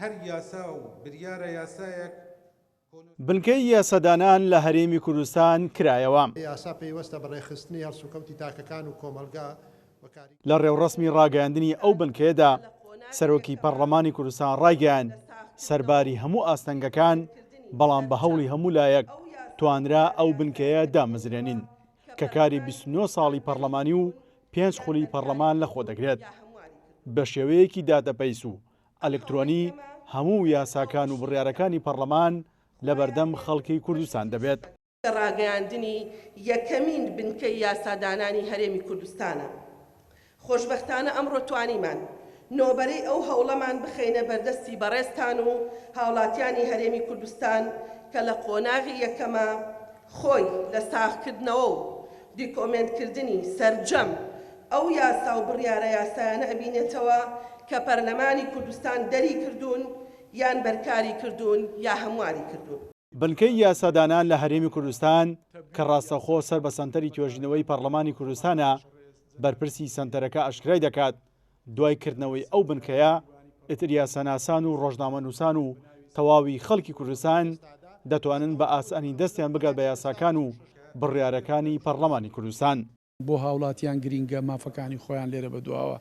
هەر یاسا و بریارە یاسایەک بنکەی یاسادانان لە هەرێمی کوردستان کرایەوە. یاسا پەیوەستە بە ڕێکخستنی هەڵسوکەوتی تاکەکان و کۆمەڵگا و کاری. لە ڕێوڕەسمی ڕاگەیاندنی ئەو بنکەیەدا، سەرۆکی پەڕڵەمانی کوردستان ڕایگەیاند، سەرباری هەموو ئاستەنگەکان، بەڵام بە هەوڵی هەموو لایەک توانرا ئەو بنکەیە دامەزرێنین، کە کاری 29 ساڵی پەڕڵەمانی و پێنج خولی پەڕڵەمان لەخۆدەگرێت. بە شێوەیەکی داتەپەیس و ئەلکترۆنی هەموو یاساکان و بڕیارەکانی پەڕلەمان لەبەردەم خەڵکی کوردستان دەبێت. ڕاگەیاندنی یەکەمین بنکەی یاسادانانی هەرێمی کوردستانە. خۆشبەختانە ئەمڕۆ توانیمان نۆبەرەی ئەو هەوڵەمان بخەینە بەردەستی بەڕێزتان و هاوڵاتیانی هەرێمی کوردستان کە لە قۆناغی یەکەما خۆی لە ساغکردنەوە و دیکۆمێنتکردنی سەرجەم ئەو یاسا و بڕیارە یاسایانە ئەبینێتەوە کە پەرلەمانی کوردستان دەریکردوون یان بەرکاری کردوون یا هەمواری کردوون. بنکەی یاسادانان لە هەرێمی کوردستان کە ڕاستەوخۆ سەر بە سەنتەری توێژینەوەی پەڕلەمانی کوردستانە، بەرپرسی سەنتەرەکە ئاشکرای دەکات، دوای کردنەوەی ئەو بنکەیە، ئیتر یاساناسان و ڕۆژنامەنووسان و تەواوی خەڵکی کوردستان دەتوانن بە ئاسانی دەستیان بگات بە یاساکان و بڕیارەکانی پەڕلەمانی کوردستان. بۆ هاوڵاتیان گرینگە مافەکانی خۆیان لێرە بەدواوە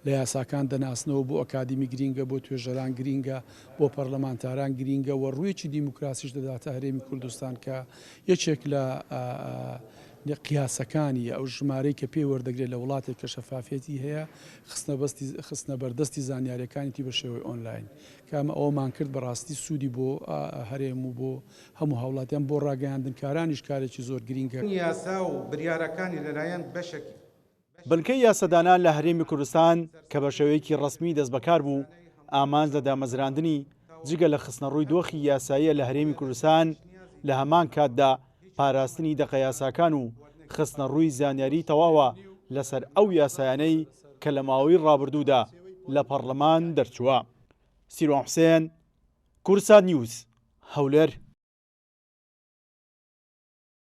لە یاساکان دەناسنەوە، بۆ ئەکادیمی گرینگە، بۆ توێژەران گرینگە، بۆ پەرلەمانتاران گرینگە و ڕوویەکی دیموکراسیش دەداتە هەرێمی کوردستان کە یەکێک لە قیاسەکانی ئەو ژمارەی کە پێی وەردەگرێت لە وڵاتێک کە شەفافیەتی هەیە خستنە بەردەستی زانیاریەکانیتی بە شێوەی ئۆنلاین کە ئەمە ئەوەمان کرد بەڕاستی سوودی بۆ هەرێم و بۆ هەموو هاوڵاتیان بۆ ڕاگەیاندنکارانیش کارێکی زۆر گرینگە. یاسا و بریارەکانی لەلایەن بەشێک. بنکەی یاسادانان لە هەرێمی کوردستان کە بە شێوەیەکی ڕەسمی دەستبەکار بوو، ئامانج لە دامەزراندنی جگە لە خستنەڕووی دۆخی یاساییە لە هەرێمی کوردستان، لە هەمان کاتدا پاراستنی دەقە یاساکان و خستنەڕووی زانیاری تەواوە لەسەر ئەو یاسایانەی کە لە ماوەی ڕابردوودا لە پەڕلەمان دەرچووە. سیروان حوسێن، کوردسات نیوز، هەولێر.